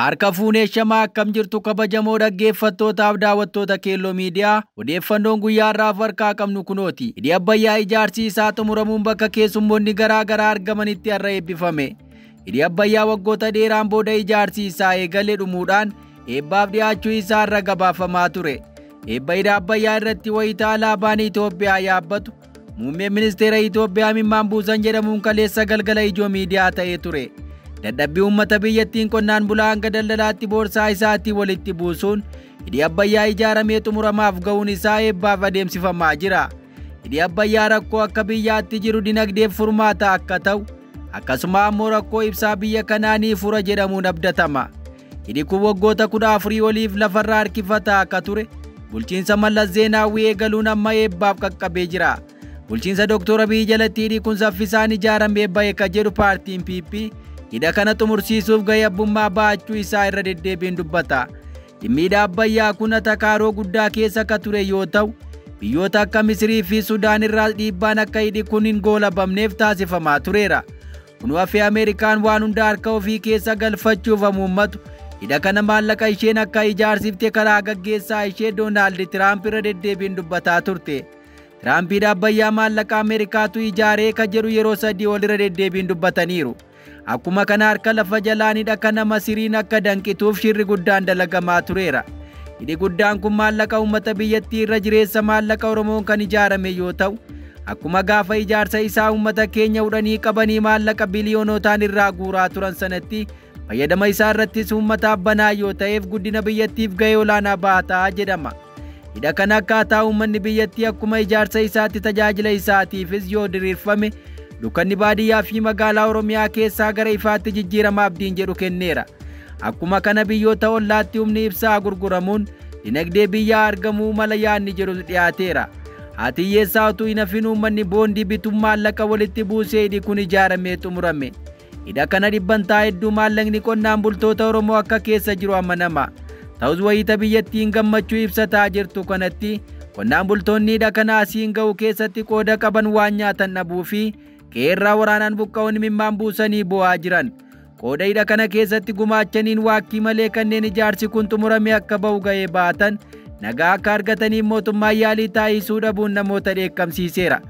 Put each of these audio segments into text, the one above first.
Harka fuunee shamaa akkam jirtu kabajamoo dhaggeeffattootaaf daawwattoota Keelloo Miidiyaa odeeffannoon guyyaa har'aaf harkaa qabnu kunooti. Hidhi Abbayyaa ijaarsi isaa xumuramuun bakka keessummoonni garaa garaa argamanitti har'a eebbifame. Hidhi Abbayyaa waggoota dheeraan booda ijaarsi isaa eegalee dhumuudhaan eebbaaf dhiyaachuu isaa irra gabaafamaa ture. Eebba hidha Abbayyaa irratti wayitaa alaabaan Itoophiyaa yaabbatu muummeen ministeera Itoophiyaa imimmaan buusan jedhamuun kaleessa galgala ijoo miidiyaa ta'ee ture. Dadhabbii uummata biyyattiin qonnaan bulaa hanga daldalaatti boorsaa isaatii walitti buusuun hidhi Abbayyaa ijaaramee xumuramaaf ga'uun isaa eebbaaf adeemsifamaa jira. Hidhi Abbayyaa rakkoo akka biyyaatti jiru dinagdeef furmaata akka ta'u akkasuma ammoo rakkoo ibsaa biyya kanaa ni fura jedhamuun abdatama. Hidhi kun waggoota 14 oliif lafarraa harkifataa akka ture bulchiinsa Mallas Zeenaawwii eegaluun amma eebbaaf qaqqabee jira. Bulchiinsa Dr. Abiyyi jalatti hidhi kun saffisaan ijaaramee ba'e ka jedhu paartiin PP hidha kana xumursiisuuf gahee abbummaa ba'achuu isaa irra deddeebiin dubbata. Dhimmi hidha Abbayyaa kun atakaaroo guddaa keessa akka ture yoo ta'u biyyoota akka Misirii fi Sudaan irraa dhiibbaan akka hidhi kun hin goolabamneef taasifamaa tureera. Kun hafee Ameerikaan waan hunda harka ofii keessa galfachuuf hamuummatu hidha kana maallaqa isheen akka ijaarsifte karaa gaggeessaa ishee Doonaald Tiraamp irra deddeebiin dubbataa turte. Tiraamp hidha Abbayyaa maallaqa Ameerikaatu ijaaree ka jedhu yeroo sadii ol irra deddeebiin dubbataniiru. Akkuma kana harka lafa jalaan hidha kana Masiriin akka danqituuf shirri guddaan dalagamaa tureera. Hidhi guddaan kun maallaqa uummata biyyattii irra jireessa maallaqa Oromoon kan ijaarame yoo ta'u akkuma gaafa ijaarsa isaa uummata keenya hudhanii qabanii maallaqa biliyoonotaan irraa guuraa turan sanatti fayyadama isaa irrattis uummataaf banaa yoo ta'eef guddina biyyattiif gahee olaanaa baataa jedhama. Hidha kana akkaataa uummanni biyyattii akkuma ijaarsa isaatti tajaajila isaatiifis yoo diriirfame dukkanni baadiyyaa fi magaalaa Oromiyaa keessaa gara ifaatti jijjiirama abdiin jedhu kenneera. Akkuma kana biyyoota ollaatti humni ibsaa gurguramuun dinagdee biyyaa argamuu mala yaadni jedhu dhiyaateera. Haati hiyyeessaa utuu hin hafin uummanni boondii bituun maallaqa walitti buusee hidhi kun ijaaramee xumurame. Hidha kana dhibbantaa hedduu maallaqni qonnaan bultoota Oromoo akka keessa jiru amanama. Ta'us wayita biyyattiin gammachuu ibsataa jirtu kanatti qonnaan bultoonni hidha kana asiin ga'u keessatti qooda qaban waan nyaatan dhabuu fi qeerraa waraanaan buqqa'uun imimmaan buusanii bo'aa jiran. Qooda hidha kana keessatti gumaachaniin waakkii malee kanneen ijaarsi kun xumurame akka ba'u ga'ee baatan nagaa akka argataniif mootummaan yaalii taasisuu dhabuun namoota dheekkamsiiseera.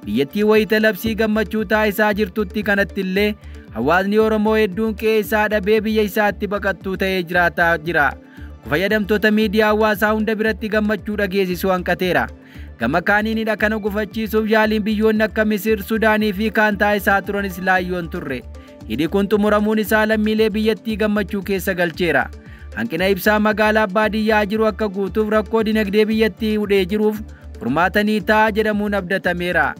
Biyyattii wayita labsii gammachuu taasisaa jirtutti kanatti illee hawaasni Oromoo hedduun qe'ee isaa dhabee biyya isaatti baqattuu ta'ee jiraataa jira. Fayyadamtoota miidiyaa hawaasaa hunda biratti gammachuu dhageessisuu hanqateera. Gama kaaniin hidha kana gufachiisuuf yaaliin biyyoonni akka Misir, Sudaanii fi kaan taasisaa turanis laayyoon turre. Hidhi kun xumuramuun isaa lammiilee biyyattii gammachuu keessa galcheera. Hanqina ibsaa magaalaa baadiyyaa jiru akka guutuuf rakkoo dinagdee biyyattii hudhee jiruuf furmaata ni ta'a jedhamuun abdatameera.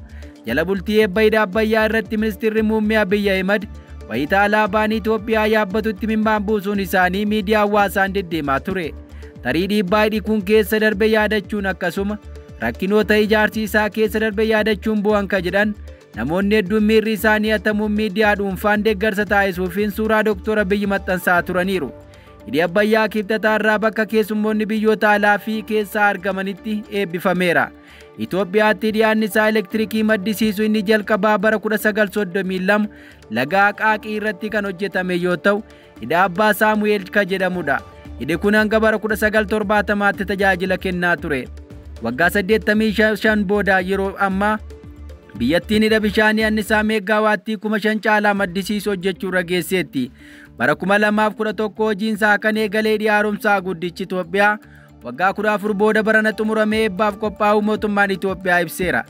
Jala bultii eebba hidha Abbayyaa irratti ministeerri muummee Abiyyi Ahimad wayitaa alaabaan Itoophiyaa yaabbatutti imimmaan buusuun isaanii miidiyaa hawaasaan deddeemaa ture. Tarii dhiibbaa hidhi kun keessa darbe yaadachuun akkasuma rakkinoota ijaarsi isaa keessa darbe yaadachuun bu'an ka jedhan namoonni hedduun miirri isaanii hatamuun miidiyaa dhuunfaan deeggarsa taasisuufiin suuraa Dr. Abiyyi maxxansaa turaniiru. Hidhi Abbayyaa kibxataa irraa bakka keessummoonni biyyoota alaa fi keessaa argamanitti eebbifameera. Itoophiyaatti hidhi annisaa elektirikii maddisiisu inni jalqabaa bara 1932 laga Aqaaqii irratti kan hojjetame yoo ta'u hidha Abbaa Saamu'eel ka jedhamudha. Hidhi kun hanga bara 1970tti tajaajila kennaa ture. Waggaa 85 booda yeroo ammaa biyyattiin hidha bishaanii annisaa meeggawaattii 5,000 caalaa maddisiisu hojjechuu irra geesseetti. Bara 2011 hojiin isaa kan eegalee hidhi haaromsaa guddichi Itoophiyaa waggaa 14 booda barana xumuramee eebbaaf qophaa'uu mootummaan Itoophiyaa ibseera.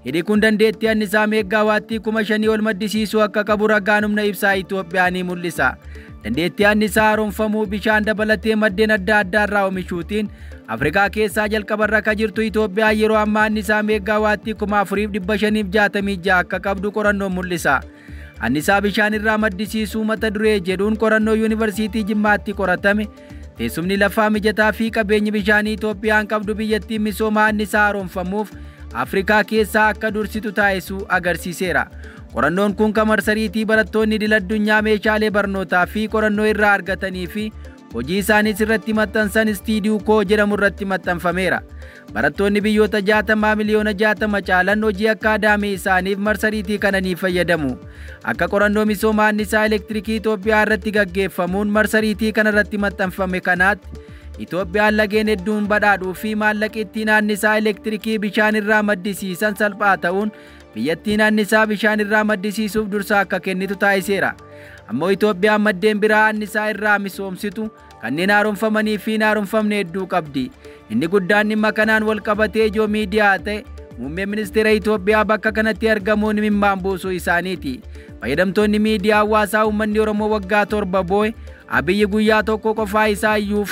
Hidhi kun dandeettii annisaa meeggawaattii 5,000 ol maddisiisuu akka qabu ragaan humna ibsaa Itoophiyaa ni mul'isa. Dandeettii annisaa haaromfamuu bishaan dabalatee maddeen adda addaa irraa oomishuutiin Afrikaa keessaa jalqabarra akka jirtu Itoophiyaa yeroo ammaa annisaa meeggawaattii 4,566 akka qabdu qorannoon mul'isa. Annisaa bishaan irraa maddisiisuu mata duree jedhuun qorannoo yuunivarsiitii Jimmaatti qoratame teessumni lafaa mijataa fi qabeenyi bishaanii Itoophiyaan qabdu biyyattiin misooma annisaa haaromfamuuf Afrikaa keessaa akka dursitu taasisuu agarsiiseera. Qorannoon kun kan marsariitii barattoonni idil addunyaa meeshaalee barnootaa fi qorannoo irraa argatanii fi hojii isaaniis irratti maxxansan istiidiyoo koo jedhamu irratti maxxanfameera. Barattoonni biyyoota 60 miliyoona 60 caalan hojii akkaadaamii isaaniif marsariitii kana ni fayyadamu. Akka qorannoo misooma annisaa elektirikii Itoophiyaa irratti gaggeeffamuun marsariitii kana irratti maxxanfame kanaatti Itoophiyaan lageen hedduun badhaadhuu fi maallaqa ittiin annisaa elektirikii bishaan irraa maddisiisan salphaa ta'uun biyyattiin annisaa bishaan irraa maddisiisuuf dursa akka kennitu taasiseera. Ammoo Itoophiyaan maddeen biraa annisaa irraa misoomsitu kanneen haaromfamanii fi hin haaromfamne hedduu qabdi. Inni guddaan dhimma kanaan wal qabatee ijoo miidiyaa ta'e muummee ministeera Itoophiyaa bakka kanatti argamuun imimmaan buusuu isaaniiti. Fayyadamtoonni miidiyaa hawaasaa uummanni Oromoo waggaa 7 boo'e Abiyyi guyyaa tokko qofaa isaa iyyuu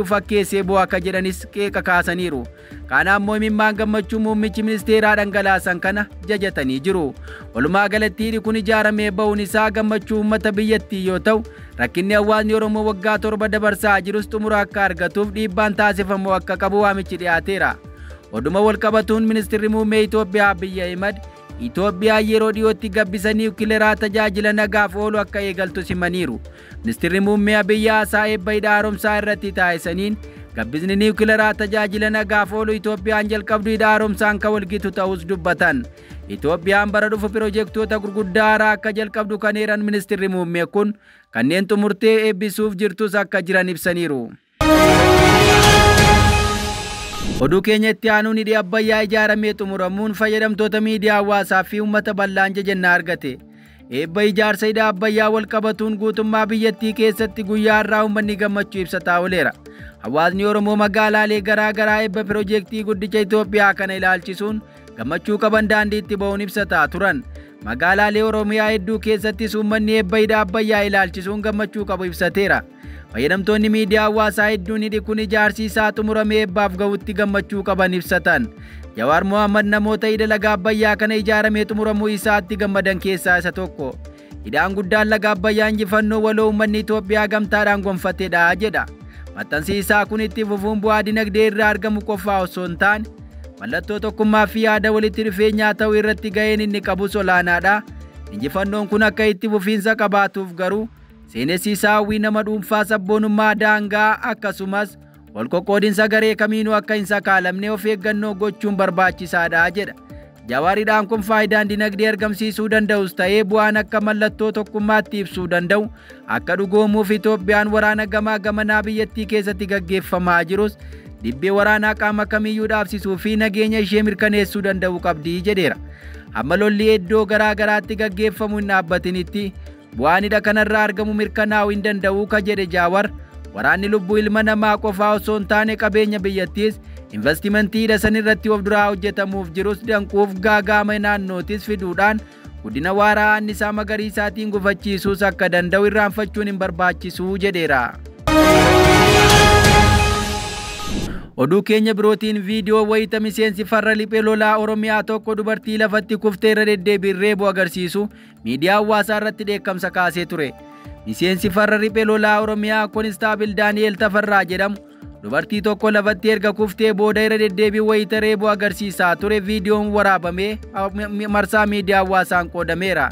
fakkeessee bu'aa akka jedhanis qeeqa kaasaniiru. Kana ammoo imimmaan gammachuu muummichi ministeeraa dhangalaasan kana jajatanii jiru. Walumaa galatti hidhi kun ijaaramee ba'uun isaa gammachuu uummata biyyattii yoo ta'u, rakkinni hawaasni Oromoo waggaa 7 dabarsaa jirus xumura akka argatuuf dhiibbaan taasifamu akka qabu waamichi dhiyaateera. Oduma wal qabatuun ministeerri muummee Itoophiyaa Abiyyi Ahimad Itoophiyaan yeroo dhiyootti gabbisa niwukileeraa tajaajila nagaaf oolu akka eegaltu simaniiru. Ministeerri muummee Abiyyi haasaa eebba hidha haaromsaa irratti taasisaniin gabbisni niwukileeraa tajaajila nagaaf oolu Itoophiyaan jalqabdu hidha haaromsaan kan walgitu ta'us dubbatan. Itoophiyaan bara dhufu pirojektoota gurguddaa haaraa akka jalqabdu kan eeran ministeerri muummee kun kanneen xumurtee eebbisuuf jirtus akka jiran ibsaniiru. Oduu keenya itti aanuun hidhi Abbayyaa ijaaramee xumuramuun fayyadamtoota miidiyaa hawaasaa fi uummata bal'aan jajannaa argate. Eebba ijaarsa hidha Abbayyaa wal qabatuun guutummaa biyyattii keessatti guyyaa har'aa uummanni gammachuu ibsataa ooleera. Hawaasni Oromoo magaalaalee garaa garaa eebba pirojektii guddicha Itoophiyaa kana ilaalchisuun gammachuu qaban daandiitti ba'uun ibsataa turan. Magaalaalee Oromiyaa hedduu keessattis uummanni eebba hidha Abbayyaa ilaalchisuun gammachuu qabu ibsateera. Fayyadamtoonni miidiyaa hawaasaa hedduun hidhi kun ijaarsi isaa xumuramee eebbaaf gahutti gammachuu qaban ibsatan. Jawaar Mohaammed namoota hidha laga Abbayyaa kana ijaaramee xumuramuu isaatti gammadan keessaa isa tokko. Hidhaan guddaan laga Abbayyaa injifannoo waloo uummanni Itoophiyaa gamtaadhaan gonfatedha jedha. Maxxansi isaa kun itti fufuun bu'aa dinagdee irraa argamu qofaa osoo hin taane mallattoo tokkummaa fi yaada walitti dhufeenyaa ta'uu irratti gaheen inni qabus olaanaadha. Injifannoon kun akka itti fufiinsa qabaatuuf garuu seenessi isaa hawwii nama dhuunfaa sabboonummaa daangaa akkasumas wal qoqqoodinsa garee kamiinuu akka hin sakaalamne of eeggannoo gochuun barbaachisaadha jedha. Jawaar hidhaan kun faayidaan dinagdee argamsiisuu danda'us ta'ee bu'aan akka mallattoo tokkummaatti ibsuu danda'u akka dhugoomuuf Itoophiyaan waraana gamaa gamanaa biyyattii keessatti gaggeeffamaa jirus dibbee waraanaa qaama kamiyyuu dhaabsisuu fi nageenya ishee mirkaneessuu danda'u qabdi jedheera. Amma lolli iddoo garaa garaatti gaggeeffamu hin dhaabbatinitti bu'aan hidha kanarraa argamu mirkanaa'uu hin danda'u ka jedhe Jawaar. Waraanni lubbuu ilma namaa qofaa osoo hin taane qabeenya biyyattiis investimentii hidha san irratti of duraa hojjetamuuf jirus danquuf gaagaama naannootis fiduudhaan guddina waaraa annisaa magariisaatiin gufachiisuus akka danda'u irraanfachuun hin barbaachisuu jedheera. Oduu keenya birootiin viidiyoo wayita miseensi farra liphee lolaa Oromiyaa tokko dubartii lafatti kuftee irra deddeebiin reebu agarsiisu miidiyaa hawaasaa irratti dheekkamsa kaasee ture. Miseensi farra riphee lolaa Oromiyaa Koonistaabil Daani'eel Tafarraa jedhamu dubartii tokko lafatti erga kuftee booda irra deddeebiin wayita reebu agarsiisaa ture viidiyoon waraabamee marsaa miidiyaa hawaasaan qoodameera.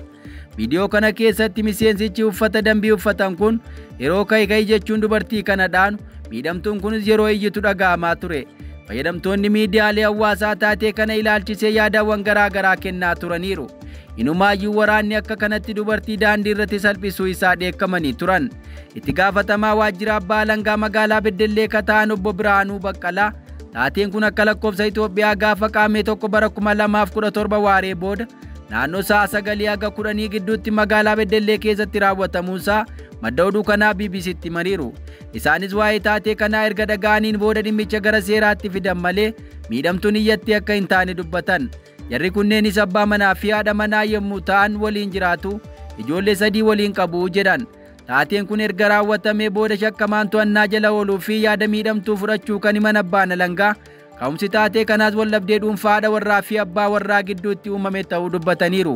Viidiyoo kana keessatti miseensichi uffata dambii uffatan kun yeroo ka'i ka'i jechuun dubartii kana dhaanu miidhamtuun kunis yeroo iyyitu dhaga'amaa ture. Fayyadamtoonni miidiyaalee hawaasaa taatee kana ilaalchisee yaadawwan garaa garaa kennaa turaniiru. Inumaayyuu waraanni akka kanatti dubartii daandii irratti salphisuu isaa dheekkamanii turan. Itti gaafatamaa waajjira abbaa alangaa magaalaa Beddellee Kataan obbo Biraanuu Baqqalaa taateen kun akka lakkoofsa Itoophiyaa gaafa qaamee tokko bara 2017 waaree booda naannoo sa'a 9 haga 10 gidduutti magaalaa Beddellee keessatti raawwatamuusaa madda oduu kanaa BBCtti himaniiru. Isaanis waa'ee taatee kanaa erga dhaga'aniin booda dhimmicha gara seeraatti fidan malee miidhamtuun iyyatti akka hin taane dubbatan. Jarri kunneenis abbaa manaa fi haadha manaa yommuu ta'an waliin jiraatu, ijoollee 3 waliin qabu jedhan. Taateen kun erga raawwatamee booda shakkamaan to'annaa jala ooluu fi yaada miidhamtuu fudhachuu kan himan abbaan alangaa ka'umsi taatee kanaas wallabdee dhuunfaa haadha warraa fi abbaa warraa gidduutti uumame ta'uu dubbataniiru.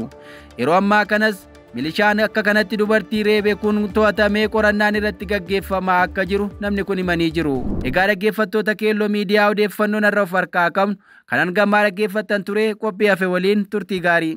Yeroo ammaa kanas milishaan akka kanatti dubartii reebe kun to'atamee qorannaan irratti gaggeeffamaa akka jiru namni kun himanii jiru. Egaa dhaggeeffattoota Keelloo Miidiyaa odeeffannoon har'a of harkaa qabnu kanan gammaa dhaggeeffattan ture qophii hafe waliin turtii gaarii.